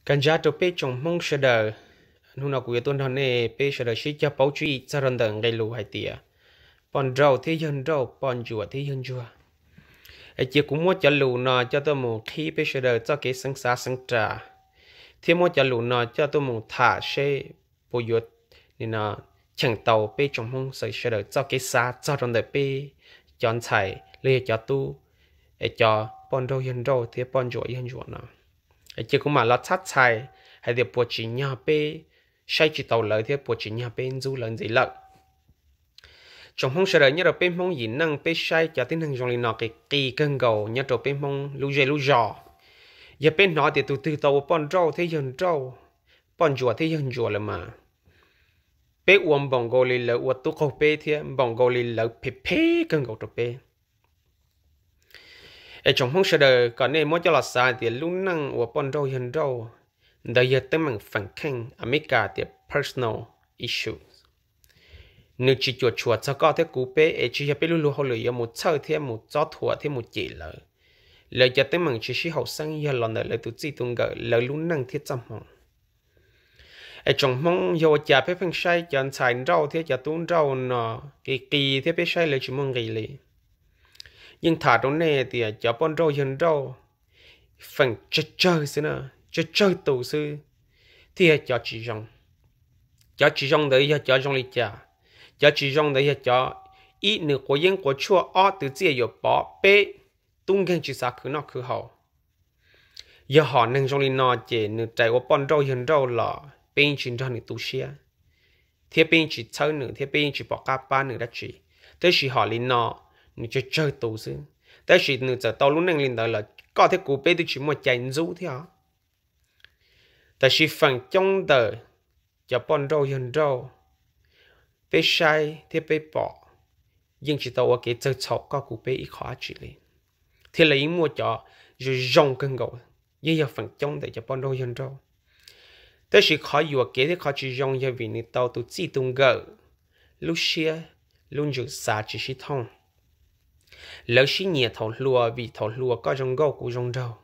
Kaj ntsa rau peb tsoom Hmoob sawv daws, hnub no kuv yuav tuaj nrog nej peb sawv daws sib cog paub tswv yim txog rau ntawm nqe lus hais tias poj nrauj thiab yawg nrauj, poj ntsuam thiab yawg ntsuag. Es cia kuv muab cov lus no coj tuaj mus qhib peb sawv daws txoj kev xeev xav xeev ras, thiab muab cov lus no coj tuaj mus tham seb puas yuav cheem tau peb tsoom Hmoob sawv daws txoj kev xav txog rau ntawm peb cov ntxhais los yog cov tub, es cov poj nrauj yawg nrauj thiab poj ntsuam yawg ntsuam no. Cia kuv mam los txhab txhais hais tias puas tsim nyog peb saib tsis taus lawv thiab puas tsim nyog peb ntxub lawv ntxiv lawm. Tsoom Hmoob sawv daws, nyob rau peb Hmoob yim neej peb saib cov tib neeg zoo li no qis qis kawg nkaus nyob rau peb Hmoob lub zej lub zos. Yog peb hnov tias tus twg tau ua poj nrauj thiab yawg nrauj, poj ntsuam thiab yawg ntsuam lawm mas peb ua npaum nkaus li lawv ua tub qaug peb thiab npaum nkaus li lawv phem phem kawg nkaus rau peb. Es tsoom Hmoob sawv daws, kom nej muab coj los xav hais tias lub neej ua poj nrauj yawg nrauj ntawd yog teeb meem feem kheej, Amelikas tias personal issue. Nws tsis cuam tshuam txog koj thiab kuv peb, es tsis yog peb lub luag hauj lwm yuav mus txhawj thiab mus txob thuam thiab mus cem lawv. Lawv cov teeb meem tsis sib haum xeeb yog los ntawm lawv tus txij tus nkawm, lawv lub neej thiab txoj hmoo. Es tsoom Hmoob, yog ua cas peb pheej saib cov ntxhais nrauj thiab cov tub nrauj no qis qis thiab peb saib lawv tsis muaj nqis li? Yeej tham rau nej tias cov poj nrauj yawg nrauj feem tsawg tsawg xwb na, tsawg tsawg tus xwb thiaj yog cov tsis zoo. Cov tsis zoo ntawd yog cov zoo li cas? Cov tsis zoo ntawd yog cov, ib, nws quav yeeb quav tshuaj, ob, tus txiaj yuam pov, peb, tub nkeeg tsis xav khwv noj khwv haus. Yog hom neeg zoo li no ces nws rais ua poj nrauj yawg nrauj los peb yeej tsis nrog nws tu siab, thiab peb yeej tsis txhawb nws thiab peb yeej tsis pom qab pab nws dab tsi. Tab sis hom li no, nws tsawg tsawg tus xwb, tab sis nws txawm tau lub neej li ntawd los koj thiab kuv peb twb tsis muaj cai ntxub thiab. Tab sis feem coob ntawm cov poj nrauj yawg nrauj, peb saib thiab peb pom, yeej tsis tau ua kev txawg txhaum koj kuv peb ib qho dab tsi li. Thiab lawv yeej muaj cov zoo zoo kawg nkaus, yeej yog feem coob ntawm cov poj nrauj yawg nrauj. Tab sis qhov yuam kev thiab qhov tsis zoo yog vim nws tau tus txij tus nkawm lub siab lub ntsws xav tsis sib thooj. Lawv sib nyiam thaum hluas vim thaum hluas koj zoo nkauj kuv zoo nraug,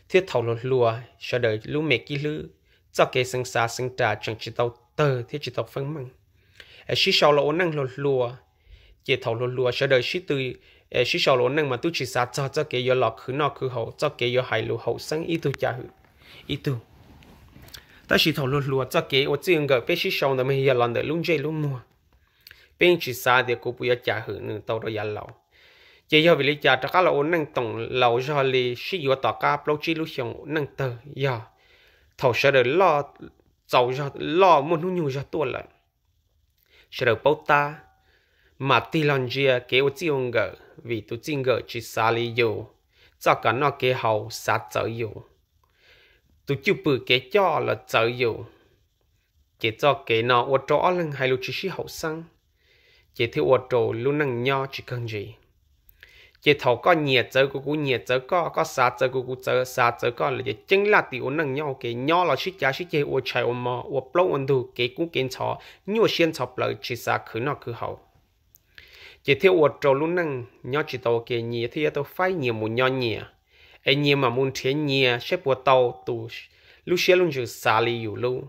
thiab thaum hluas hluas sawv daws lub me kib hlwb, txoj kev xeev xav xeev ras tseem tsis tau tawg thiab tsis tau feeb meej. Sib sau los ua neej hluas hluas, ces thaum hluas hluas sawv daws sib tw, sib sau los ua neej mas twb tsis xav txog txoj kev yuav los khwv noj khwv haus, txoj kev yuav hais lus haum xeeb ib tug cas hwm ib tug. Tab sis thaum hluas hluas txoj kev ua txij nkawm peb sib sau ntawd mas yog los ntawm lub ntsej lub muag. Peb yeej tsis xav tias kuv puas yuav cas hwm nws tau rau yav laus. Ces yog vim li cas rov qab los ua neej toom laus zog li sib yuav tom qab plaub tsib lub xyoo neej tawg, yog thaum sawv daws loj, txaus zog, loj muaj hnub nyoog zog tuaj lawm, sawv daws paub tab, mam tig los ntsia kev ua txij ua nkawm vim tus txij nkawm tsis xav li yus, txoj kev noj kev haus xav txawv yus, tus cwj pwm kev coj los txawv yus. Ces txoj kev no ua rau ob leeg hais lus tsis sib haum xeeb, ces thiaj ua rau lub neej nyob tsis kawg ntsis. Ces thaum koj nyiam txawv kuv, kuv nyiam txawv koj, koj xav txawv kuv, kuv txawv, xav txawv koj lawm ces ceeb laj tim ua neej nyob ua ke, nyob los sib cav sib ceg, ua tshais ua hmo, ua plaub ua ntug, kev kub kev ntxhov, nyuaj siab ntxhov plawv, tsis xav khwv noj khwv haus. Ces thiaj ua rau lub neej nyob tsis tau ua ke, nyias thiaj yuav tau faib nyias mus nyob nyias, es nyias mam mus nrhiav nyias saib puas tau tus lub siab lub ntsws xav li yus lub,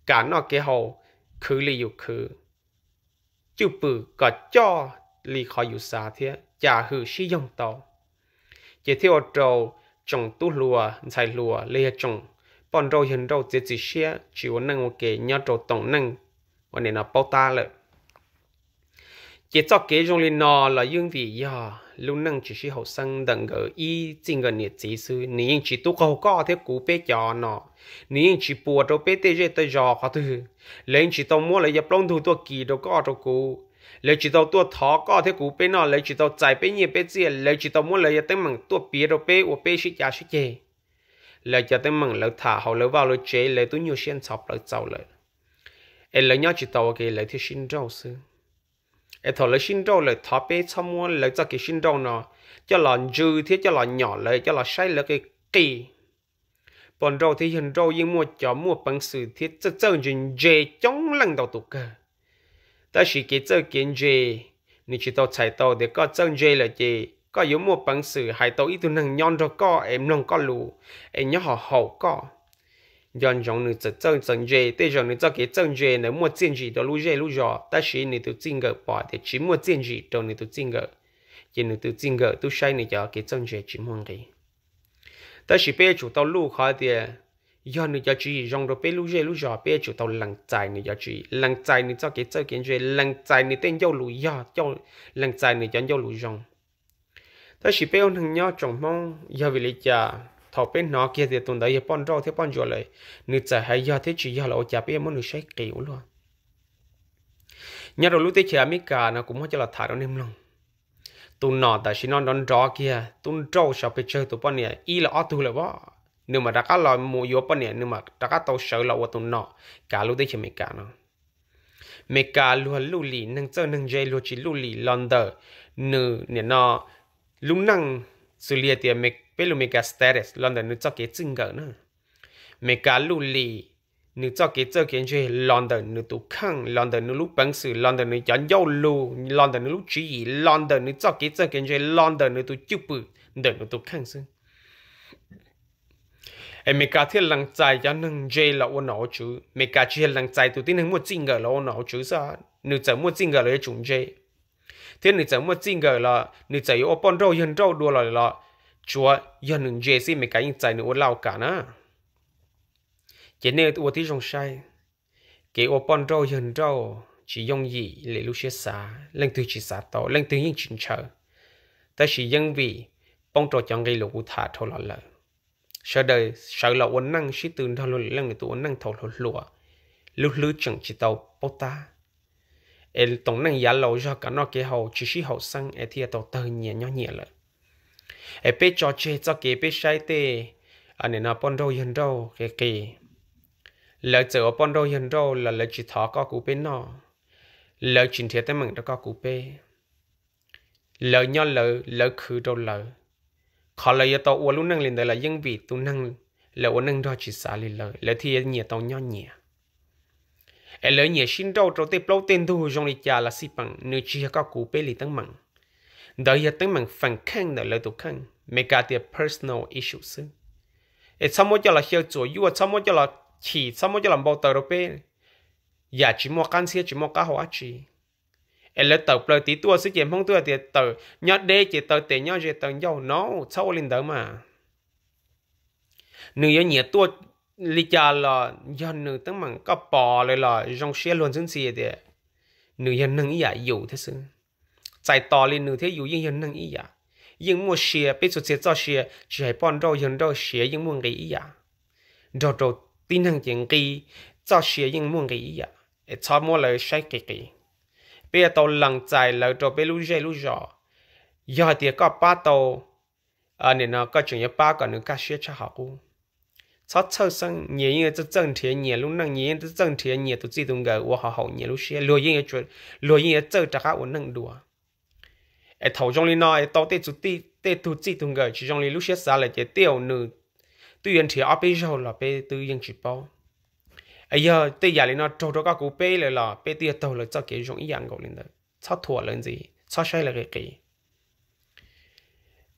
kev noj kev haus khwv li yus khwv, cwj pwm kom coj li qhov yus xav thiab cas hwm sib yoog tau. Ces thiaj ua rau tsoom tub hluas ntxhais hluas los yog tsoom poj nrauj yawg nrauj txiav txim siab tsis ua neej ua ke nyob rau toom neej ua nim no paub tab lawm. Ces txoj kev zoo li no los yeej vim yog lub neej tsis sib haum xeeb ntawm nkawd ib txij nkawm niam txiv xwb. Nws yeej tsis tub qaug koj thiab kuv peb cov no, nws yeej tsis puas rau peb tej zej tej zos qhov twg. Lawv yeej tsis tau muab lawv cov plaub ntug tuaj kis rau koj rau kuv, lawv tsis tau tuaj thov koj thiab kuv peb noj, lawv tsis tau txais peb nyiaj peb txiaj, lawv tsis tau muab lawv cov teeb meem tuaj piav rau peb ua peb sib cav sib ceg. Lawv cov teeb meem lawv tham hauv lawv vaj lawv tsev, lawv twb nyuaj siab ntxhov plawv txaus lawm, es lawv nyob tsis tau ua ke lawv thiaj sib nrauj xwb. Es thaum lawv sib nrauj lawm thov peb txhob muab lawv txoj kev sib nrauj no coj los ntsws thiab coj los nyom lawv, coj los saib lawv qis qis. Poj nrauj thiab yawg nrauj yeej muaj cov muaj peev xwm thiab txawj txawj ntse ntse coob leej ntau tus kawg. Tab sis kev txawj kev ntse, nws tsis tau txhais tau tias koj txawj ntse lawm ces koj yuav muaj peev xwm hais tau ib tug neeg nyob nrog koj es mloog koj lus, es nyob ho haum koj. nco ntsoov nws txawm txawj txawm ntse, tej zaum nws txoj kev txawj ntse ntawd muaj txiaj ntsig rau lub zej lub zos, tab sis nws tus txij nkawm pom tias tsis muaj txiaj ntsig rau nws tus txij nkawm, ces nws tus txij nkawm twb saib nws cov kev txawj ntse tsis muaj nqis. Tab sis peb yuav tsum tau luj qhov tias yog nws cov tswv yim zoo rau peb lub zej lub zos, peb yuav tsum tau lees txais nws cov tswv yim, lees txais nws txoj kev txawj kev ntse, lees txais nws tej ncauj lus yog, lees txais nws cov ncauj lus zoo. Tab sis peb ua neeg nyob tsoom Hmoob, yog vim li cas thaum peb hnov kiag tias tus ntawd yog poj nrauj thiab poj ntsuam lawm, nws txawm hais yog thiab tsis yog los ua cas peb yuav muab nws saib qis ua luaj? Nyob rau lub teb chaws Amelikas no kuv muab coj los tham rau nej mloog. Tus nom tam sim no nrov nrov kiag, tub nrauj sawv pes tsawg tus poj niam ib los ob tug lawm as, nws mam rov qab los mus yuav poj niam, nws mam rov qab tau sawv los ua tus nom kav lub teb chaws Amelikas no. Amelikas luag luj lim, neeg txawj neeg ntse, luag tsis luj lim los ntawm nws nim no lub neej, xws li tias peb lus Amelikas status los ntawm nws txoj kev txij nkawm na. Amelikas luj lim nws txoj kev txawj kev ntse los ntawm nws tus kheej, los ntawm nws lub peev xwm, los ntawm nws cov ncauj lus, los ntawm nws lub tswv yim, los ntawm nws txoj kev txawj kev ntse, los ntawm nws tus cwj pwm, ntawm nws tus kheej xwb. Amelikas thiaj lees txais cov neeg ntse los ua nom ua tswv. Amelikas tsis yog lees txais tus tib neeg muaj txij nkawm los ua nom ua tswv xwb, nws txawm muaj txij nkawm los yuav tsum ntse, thiab nws txawm muaj txij nkawm los nws txawm yuav ua poj nrauj yawg nrauj dua los los tsuav yog nws ntse xwb Amelikas yeej txais nws ua laj ua kam na. Ces nej ua tib zoo saib, kev ua poj nrauj yawg nrauj tsis yooj yim li lub siab xav, leej twg tsis xav tau, leej twg yeej tsis ntshaw. Tab sis yeej vim poob rau cov nqi lus kuv tham dhau los lawm, sawv daws sawv los ua neej sib tw nrog luag lwm leej lwm tus ua neej thaum hluas hluas, lub hlwb tseem tsis tau paub tab, es toom neej yav laus zog kam noj kev haus tsis sib haum xeeb es thiaj tau tawg nyias nyob nyias lawm. Es peb tso tseg txoj kev peb saib tej nim no poj nrauj yawg nrauj qis qis. Lawv txawm ua poj nrauj yawg nrauj los lawv tsis thov koj kuv peb noj, lawv tsis nrhiav teeb meem rau koj kuv peb. Lawv nyob lawv, lawv khwv rau lawv. Qhov lawv yuav tau ua lub neej li ntawd los yeej vim tus neeg lawv ua neej nrog tsis xav li lawv, lawv thiaj yuav nyias tau nyob nyias. Es lawv nyiam sib nrauj rau tej plaub tej ntug zoo li cas los xij peem, nws tsis yog koj kuv peb li teeb meem. Ntawd yog teeb meem feem kheej ntawm lawv tus kheej, Amelikas tias personal issue xwb. Es txhob muab coj los xyaw txuam yuaj, txhob muab coj los chim, txhob muab coj los npau taws rau peb yam tsis muaj qab ntxhiab tsis muaj qab hau dab tsi. Es lawv tawm plaws tiv tuaj xwb ces Hmoob twb tias tawm nyob deb ces taw tes, nyob ze taw ncauj no, txhob ua li ntawd mas. Nws yuav nyiam tuaj li cas los yog nws teeb meem, koj pom lawm los zoo siab luag ntxwb ntxhi tias nws yog neeg ib yam yus thiab xwb. Txais tos li nws thiab yus yeej yog neeg ib yam, yeej muaj sia, peb txhua txhia txoj sia tsis hais poj nrauj yawg nrauj siav yeej muaj nqis ib yam, nrog rau tib neeg ces nqi, txoj sia yeej muaj nqis ib yam. Es txhob muab lawv saib qis qis. Peb yuav tau lees txais lawv rau peb lub zej lub zos. Yog hais tias koj pab tau, nim no koj tseem yuav pab kom nws kaj siab tshaj qhov qub. Txhob txhawj xeeb, nyias yeej txawj txawj nrhiav nyias lub neej, nyias yeej txawj txawj nrhiav nyias tus txij tus nkawm ua haum haum nyias lub siab, luag yeej, luag yeej yuav txawj rov qab ua neej dua. Es thaum zoo li no es tau tej tug txij tug nkawm tsis zoo li lub siab xav lawm ces tej zaum nws twb yuav nrhiav ob peb zaug los peb twb yeej tsis paub. Es yog tej yam li no raug rau koj kuv peb lawm los peb twb yuav taug lawv txoj kev zoo ib yam nkaus li ntawd. Txhob thuam lawv ntxiv, txhob saib lawv qis qis.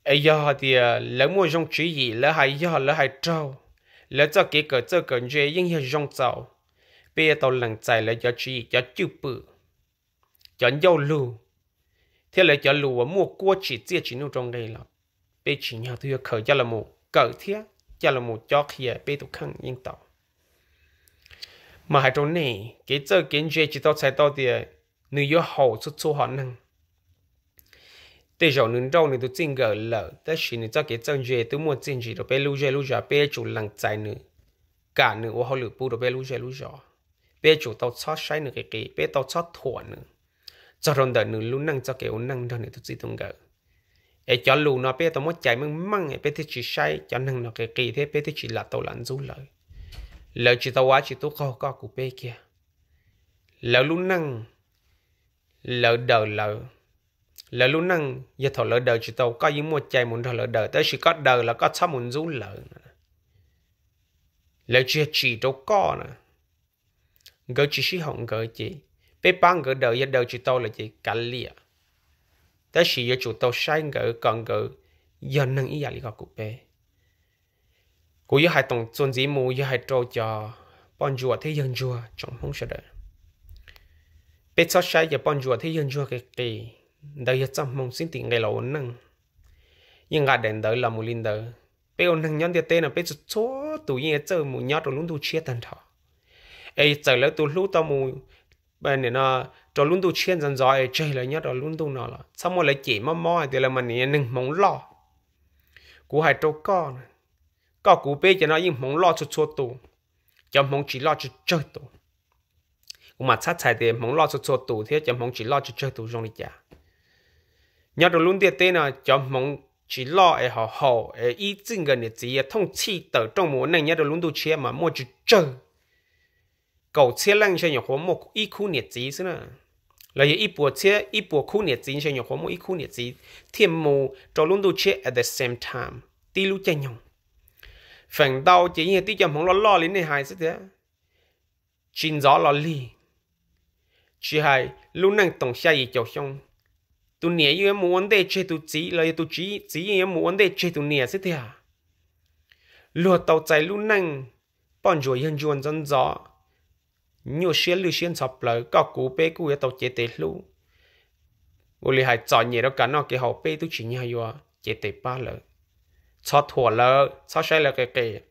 Es yog hais tias lawv muaj zoo tswv yim, lawv hais yog lawv hais raug, lawv txoj kev kawm txawj kawm ntse yeej yog zoo txaus, peb yuav tau lees txais lawv cov tswv yim, cov cwj pwm, cov ncauj lug, thiab lawv cov lus uas muaj kuab tsim txiaj tsim nuj rau nqi los peb tsim nyog twb yuav khaws coj los mus kawm thiab coj los mus cob qhia peb tus kheej yeej tau. Mas hais rau nej, kev txawj kev ntse tsis tau txhais tau tias nws yuav haum txhua txhua hom neeg. Tej zaum nws nrauj nws tus txij nkawm lawm, tab sis nws txoj kev txawj ntse twb muaj txiaj ntsig rau peb lub zej lub zos, peb yuav tsum lees txais nws, kam nws ua hauj lwm pub rau peb lub zej lub zos. Peb yuav tsum tau txhob saib nws qis qis, peb tau txhob thuam nws txog rau ntawm nws lub neej txoj kev ua neej nrog nws tus txij tus nkawm. Es cov lus no peb tau muab cais meej meej, peb thiaj tsis saib cov neeg no qis qis thiab peb thiaj tsis lam tau lam ntxub lawv. Lawv tsis tau ua dab tsi tub qaug koj kuv peb kiag. Lawv lub neej, lawv daws lawv. Lawv lub neej yog thaum lawv daws tsis tau, koj yeej muaj cai mus nrog lawv daws, tab sis koj daws los koj txhob mus ntxub lawv. Lawv tsis yog tsim rau koj na. Nkawd tsis sib haum nkawd ces peb pab nkawd daws, yog daws tsis tau lawm ces kav liam. Tab sis yuav tsum tau saib nkawd kom nkawd yog neeg ib yam li koj kuv peb. Kuv yuav hais toom txuas ntxiv mus yog hais rau cov poj ntsuam thiab yawg ntsuag tsoom Hmoob sawv daws. Peb txhob saib cov poj ntsuam thiab yawg ntsuag qis qis, ntawd yog txoj hmoo xib tim nqes los ua neej. Yeej nqa daim ntawv los mus li ntawd. Peb ua neeg nyob ntiaj teb no peb txhua txhua tus yeej yuav txawj mus nyob rau lub ntuj tshiab tag nrho. Es txawm lawv tus hlub tau mus rau lub ntuj tshiab ntxov ntxov es tseg lawv nyob rau lub ntuj no los txhob muab lawv cem mob mob hais tias lawv mas nim neeg hmoov loj. Kuv hais rau koj, koj kuv peb cov no yeej hmoov loj txhua txhua tus, cov hmoov tsis loj tsawg tsawg tus. Kuv mam txhab txhais tias hmoov loj txhua txhua tus thiab cov hmoov tsis loj tsawg tsawg tus zoo li cas. Nyob rau lub ntiaj teb no cov hmoov tsis loj es haus haus es ib txwj nkawm niam txiv thooj txhij tawm rooj mus ua neej nyob rau lub ntuj tshiab mas muaj tsawg tsawg. Kaum txhiab leej ntshe nyuam qhuav muaj ib khub niam txiv xwb na, los yog ib puas txhiab ib puas khub niam txiv ntshe nyuam qhuav muaj ib khub niam txiv thiaj mus rau lub ntuj tshiab at the same time tib lub caij nyoog. Feem ntau ces yeej yog tib co hmoov loj loj li nej hais xwb tiag, tsis ntxov los lig. Tsis hais lub neej toom xya yim caum xyoo, tus niam yeej yuav mus ua ntej tseg tus txiv los yog tus txiv yeej yuav mus ua ntej tseg tus niam xwb tiag. Luag tau txais lub neej poj ntsuam yawg ntsuag ntxov ntxov, nyuaj siab lwj siab ntxhov plawv, koj kuv peb kuj yuav tau cev tes hlub. Ua li hais txom nyem rau kev noj kev haus peb twb tsim nyog yuav cev tes pab lawv. Txhob thuam lawv, txhob saib lawv qis qis.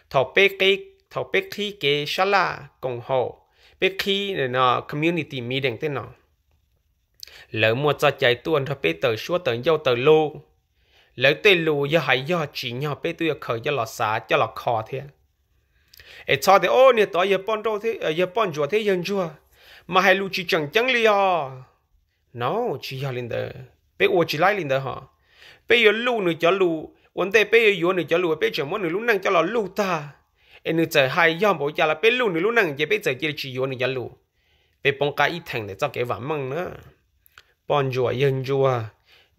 Thaum peb qhib kev sab laj koom haum, peb qhib community meeting tej no, lawv muaj txoj cai tuaj nrog peb tawm suab tawm ncauj tawm lus. Lawv tej lus yog hais yog tsim nyog peb twb yuav khaws coj los xav coj los kho thiab. Es txhob tias o niag tod yog poj ntsuam thiab yawg ntsuag, mas hais lus tsis tseem ceeb li os. No, tsis yog li ntawd, peb ua tsis laib li ntawd hos. Peb yuav luj nws cov lus, ua ntej peb yuav yuav nws cov lus peb tseem muab nws lub neej coj los luj tag. Es nws txawm hais yog npaum cas los peb luj nws lub neej ces peb txawm cia li tsis yuav nws cov lus. Peb poob qab ib theem ntawm txoj kev vam meej na. Poj ntsuam yawg ntsuag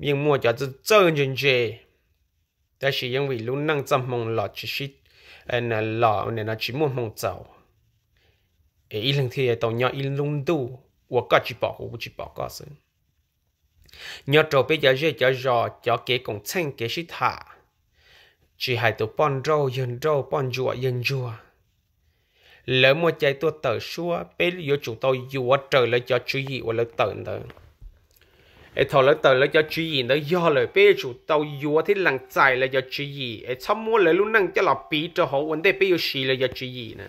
yeej muaj cov txawj txawj ntse ntse, tab sis yeej vim lub neej txoj hmoo los tsis sib, los nim no tsis muaj hmoo txaus, es ib leeg thiaj tau nyob ib lub ntuj uas koj tsis pom kuv tsis pom koj xwb. Nyob rau peb cov zej cov zos cov kev koom txheej kev sib tham, tsis hais tus poj nrauj yawg nrauj poj ntsuam yawg ntsuag, lawv muaj cai tuaj tawm suab peb yuav tsum tau yuav raws lawv cov tswv yim uas lawv tawm ntawd. Es thaum lawv tawm lawv cov tswv yim ntawd yog lawm peb yuav tsum tau yuav thiab lees txais lawv cov tswv yim es txhob muab lawv lub neej coj los piv rau hauv ua ntej peb yuav siv lawv cov tswv yim na.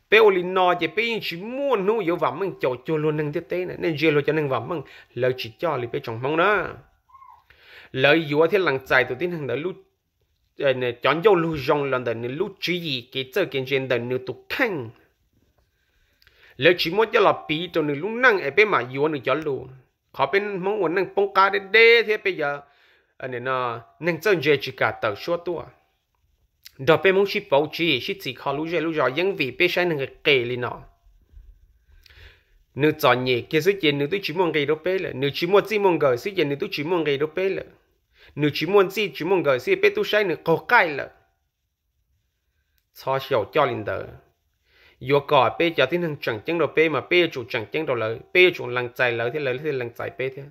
Peb ua li no ces peb yeej tsis muaj hnub yuav vam meej caum cuag luag neeg ntiaj teb na. Nej ntsia luag cov neeg vam meej, lawv tsis coj li peb tsoom Hmoob na. Lawv yuav thiab lees txais tus tib neeg ntawd cov ncauj lug zoo los ntawm nws lub tswv yim kev txawj kev ntse ntawm nws tus kheej. Lawv tsis muab coj los piv rau nws lub neej es peb mam yuav nws cov lus. Qhov peb Hmoob ua neej poob qab deb deb thiab peb cov neeg txawj ntse tsis kam tawm suab tuaj nrog peb Hmoob sib pauv tswv yim sib txhim kho lub zej lub zos yeej vim peb saib neeg qis qis li no. Nws txom nyem kiag xwb ces nws twb tsis muaj nqis rau peb lawm, nws tsis muaj txij muaj nkawm xwb ces nws twb tsis muaj nqis rau peb lawm. Nws tsis muaj txij tsis muaj nkawm xwb peb twb saib nws qaug qaij lawm. Txhob xyaum coj li ntawd. Yuav kom peb cov tib neeg tseem ceeb rau peb mas peb yuav tsum tseem ceeb rau lawv, peb yuav tsum lees txais lawv thiab lawv thiaj lees txais peb thiab.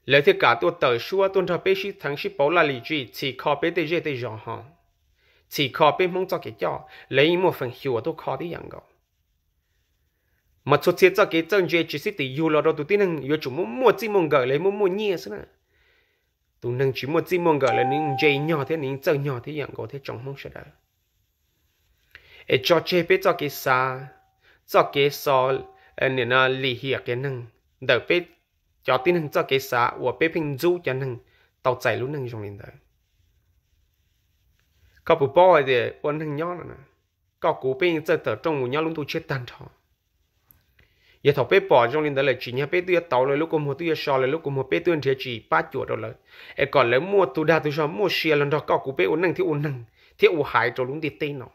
Lawv thiaj kam tuaj tawm suab tuaj nrog peb sib theev sib pauv laj lim tswv yim txhim kho peb tej zej tej zos ho, txhim kho peb Hmoob txoj kev coj, lawv yeej muaj feem xyuam tuaj kho tib yam nkaus. Mas txhua txhia txoj kev txawj ntse tsis xib tim yug los rau tus tib neeg yuav tsum muaj muaj txij muaj nkawm los muaj muaj nyiaj xwb na. Tus neeg tsis muaj txij muaj nkawm los nws ntse nyog thiab nws yeej txawj nyog thiab yam nkaus thiab tsoom Hmoob sawv daws. Es tso tseg peb txoj kev xav, txoj kev xo, nim no lim hiam qias neeg ntawm peb cov tib neeg txoj kev xav uas peb pheej ntxub cov neeg tau txais lub neej zoo li ntawd. Koj puas paub hais tias ua neeg nyob no, koj kuv peb yeej txawj tawm rooj mus nyob lub ntuj tshiab tag nrho. Yog thaum peb pom zoo li ntawd lawm tsim nyog peb twb yuav tauv lawv lub kua muag, twb yuav so lawv lub kua muag, peb twb yuav nrhiav tsis pab cuam rau lawv, es kom lawv muaj tus dag tus zog muaj sia los nrog koj kuv peb ua neej thiab ua neeg thiab ua haiv rau lub ntiaj teb no.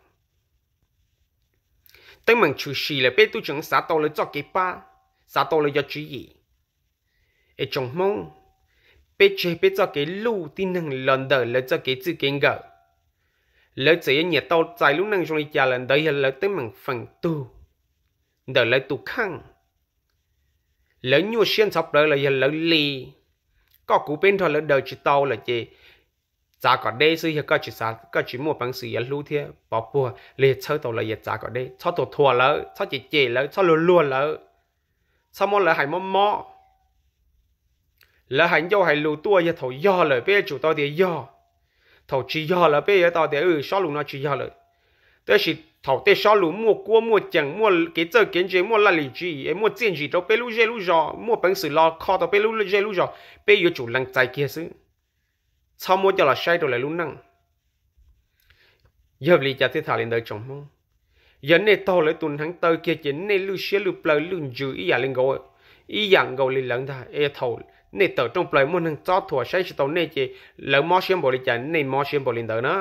Teeb meem tshwm sim lawm peb twb tseem xav tau lawv txoj kev pab, xav tau lawv cov tswv yim. Es tsoom Hmoob, peb tseg peb txoj kev luj tib neeg los ntawm lawv txoj kev txwj kev nkawm. Lawv txawm yuav nyiam tau txais lub neej zoo li cas lawm ntawd yog lawv teeb meem feem tug, ntawm lawv tus kheej. Lawv nyuaj siab ntxhov plawv los yog lawv li. Koj kuv peb nrog lawv daws tsis tau lawm ces txav kom deb xwb. Yog koj tsis muaj peev xwm yuav hlub thiab pov puag li, txhawb tau lawv yuav txav kom deb. Txhob thuam thuam lawv, txhob cem cem lawv, txhob luag luag lawv, txhob muab lawv hais mob mob. Lawv hais ncauj hais lus tuaj yog thaum yog lawm peb yuav tsum tau tias yog, thaum tsis yog lawm peb yuav tau tias sob lus no tsis yog lawm. Tab sis thaum tej sob lus muaj kuab muaj ceem, muaj kev txawj kev ntse, muaj laj lim tswv yim, muaj txiaj ntsim rau peb lub zej lub zos, muaj peev xwm los kho tau peb lub zej lub zos, peb yuav tsum lees txais kiag xwb, txhob muab coj los saib rau lawv lub neej. Yog li cas thiaj tham li ntawd tsoom Hmoob? Yog nej taug lawv tus hneev taw kiag ces nej lwj siab lwj plawv lwj ntsws ib yam li nkaus, ib yam nkaus li lawv ntag. Es thaum nej tawm rooj plaws muaj neeg txob thuam saib tsis tau nej ces lawv mob siab npaum li cas nej mob siab npaum li ntawd na.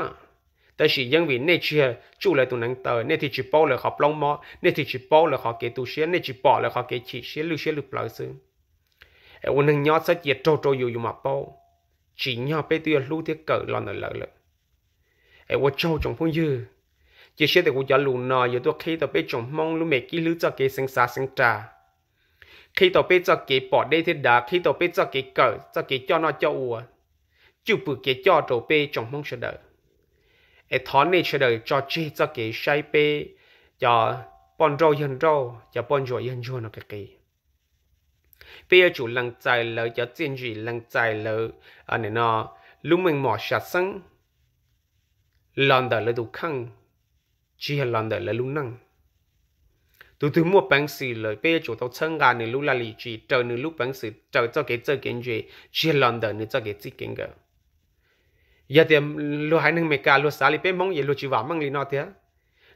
Tab sis yeej vim nej tsis yog tsuj lawv tus hneev taw nej thiaj tsis paub lawv qhov plaub mob, nej thiaj tsis paub lawv qhov kev tu siab, nej tsis pom lawv qhov kev chim siab lwj siab lwj plawv xwb. Es ua neeg nyob txhob cia raug rau yus yus mam paub. Tsim nyog peb twb yuav hlub thiab kawm los ntawm lawv lawm. Es ua tsaug tsoom phooj ywg, cia siab tias kuv cov lus no yuav tuaj qhib tau peb tsoom Hmoob lub me kib hlwb txoj kev xeev xav xeev ras, qhib tau peb txoj kev pom deb thiab dav, qhib tau peb txoj kev kawm, txoj kev coj noj coj ua, cwj pwm kev coj rau peb tsoom Hmoob sawv daws. Es thov nej sawv daws tso tseg txoj kev saib peb cov poj nrauj yawg nrauj, cov poj ntsuam yawg ntsuag no qis qis. Peb yuav tsum lees txais lawv cov txiaj ntsim, lees txais lawv lub meej mom sam xeeb los ntawm lawv tus kheej, tsis yog los ntawm lawv lub neej. Tus twg muaj peev xwm lawm peb yuav tsum tau txhawb nqa nws lub laj lim tswv yim, raws nws lub peev xwm, raws txoj kev txawj kev ntse, tsis yog los ntawm nws txoj kev txij kev nkawm. Yog tias luag haiv neeg Amelikas luag xav li peb Hmoob ces luag tsis vam meej li no tiag.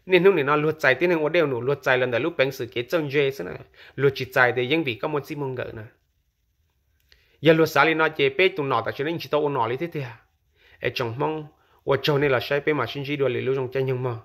Niaj hnub nim no luag txais tib neeg ua dej ua num luag txais los ntawm lub peev xwm kev txawj ntse xwb na, luag tsis txais tias yeej vim koj muaj txij muaj nkawm na. Yog luag xav li no ces peb tus nom tam sim no yeej tsis tau ua nom li thiab tiag. Es tsoom Hmoob, ua tsaug nej los saib, peb mam sib ntsib dua lwm lub zoo caij nyoog mog.